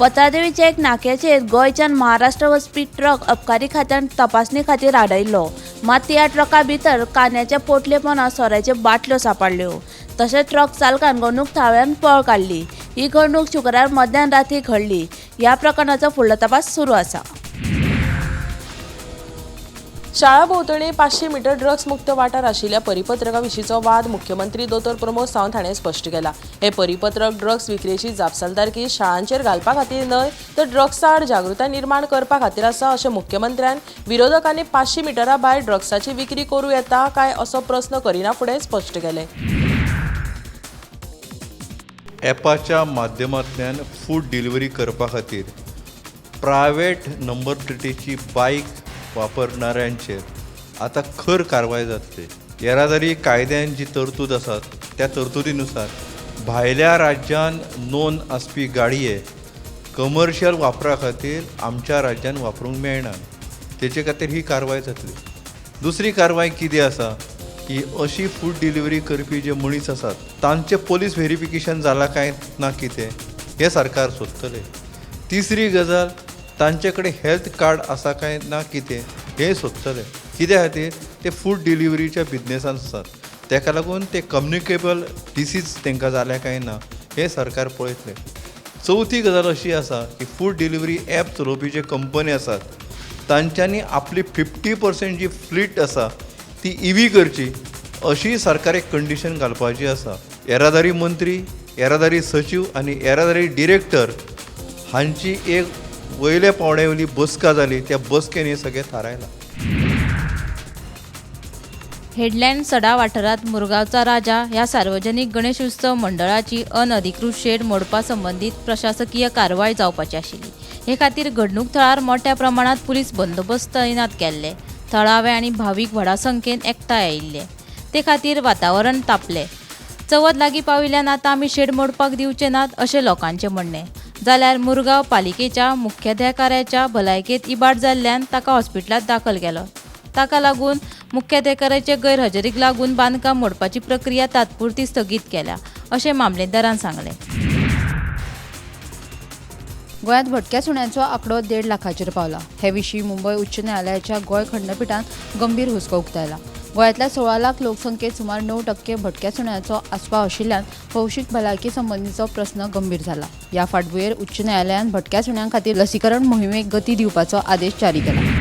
Patradevi check नाक्याचेर गोंयच्यान महाराष्ट्र वचपी ट्रक अबकारी खात्यान तपासणी खातीर आडयल्लो. मात ह्या ट्रका भितर कांद्याच्या पोटलेपणां सोऱ्याच्यो बाटल्यो सांपडल्यो. तशेंच ट्रक चालकान घडणूक थळाव्यान पळ काडली. ही घडणूक शुक्रार मध्यान राती घडली. ह्या प्रकरणाचो फुडलो तपास सुरू आसा. शाळा भोंवतणी 500 मिटर ड्रग्स मुक्त वाठार आशिल्ल्या परिपत्रका विशींचो वाद मुख्यमंत्री दोतोर प्रमोद सावंत हाणें स्पश्ट केला. हें परिपत्रक ड्रग्स विक्रेची जापसालदारकी शाळांचेर घालपा खातीर न्हय तर ड्रग्सा आड जागृताय निर्माण करपा खातीर आसा अशें मुख्यमंत्र्यान विरोधकांनी 500 मिटरा भायर ड्रग्साची विक्री करूं येता काय असो प्रस्न करिना फुडें स्पश्ट केलें. ॲपाच्या माध्यमांतल्यान फूड डिलिव्हरी करपा खातीर प्रायवेट नंबर प्लेटीची बायक वापरणाऱ्यांचेर आतां खर कारवाय जातली. येरादारी कायद्यान जी तरतूद आसात त्या तरतुदीनुसार भायल्या राज्यान नोंद आसपी गाडये कमर्शियल वापरा खातीर आमच्या राज्यान वापरूंक मेळना. तेचे खातीर ही कारवाय जातली. दुसरी कारवाय कितें आसा की अशी फूड डिलिव्हरी करपी जे मनीस आसात तांचें पोलीस व्हेरिफिकेशन जालां काय ना कितें हें सरकार सोदतलें. तिसरी गजाल, तांचे कडेन हेल्थ कार्ड आसा काय ना कितें हें सोदतले. कित्या खातीर ते फूड डिलिव्हरीच्या बिजनेसान आसात, तेका लागून ते कम्युनिकेबल डिसीज तांकां जाल्या काय ना हें सरकार पळयतलें. चवथी गजाल अशी आसा की फूड डिलिव्हरी ॲप चलोवपी जे कंपनी आसात तांच्यांनी आपली 50% जी फ्लीट आसा ती इवी करची अशी सरकार एक कंडिशन घालपाची आसा. येरादारी मंत्री, येरादारी सचीव आनी येरादारी डिरेक्टर हांची एक वयल्या पावंड्या वयली बसका जाली. त्या बसकेन हें सगळें थारायलां. हेडलँड सडा वाठारांत मुरगांवचा राजा ह्या सार्वजनीक गणेश उत्सव मंडळाची अनधिकृत शेड मोडपा संबंदीत प्रशासकीय कारवाय जावपाची आशिल्ली. हे खातीर घडणूक थळार मोठ्या प्रमाणात पुलीस बंदोबस्त तैनात केल्ले. थळावे आनी भावीक व्हडा संख्येन एकठांय आयिल्ले. ते खातीर वातावरण तापलें. चवथ लागीं पाविल्ल्यान आतां आमी शेड मोडपाक दिवचे नात अशें लोकांचें म्हणणें. जाल्यार मुरगांव पालिकेच्या मुख्याधिकाऱ्याच्या भलायकेंत इबाड जाल्ल्यान ताका हॉस्पिटलांत दाखल केलो. ताका लागून मुख्याधिकाऱ्याचे गैरहजेरीक लागून बांदकाम मोडपाची प्रक्रिया तात्पुरती स्थगीत केल्या अशें मामलेदारान सांगलें. गोंयांत भटक्या सुण्यांचो आंकडो 1.5 लाखाचेर पावला. हे विशीं मुंबय उच्च न्यायालयाच्या गोंय खंडपिठान गंभीर हुस्को उक्तायला. गोंयांतल्या 16 लाख लोकसंख्येत सुमार 9% भटक्या सुण्यांचो आस्पाव आशिल्ल्यान भौशीक भलायकी संबंदीचो प्रस्न गंभीर जाला. ह्या फाटभुंयेर उच्च न्यायालयान भटक्या सुण्यां खातीर लसीकरण मोहिमेक गती दिवपाचो आदेश जारी केला.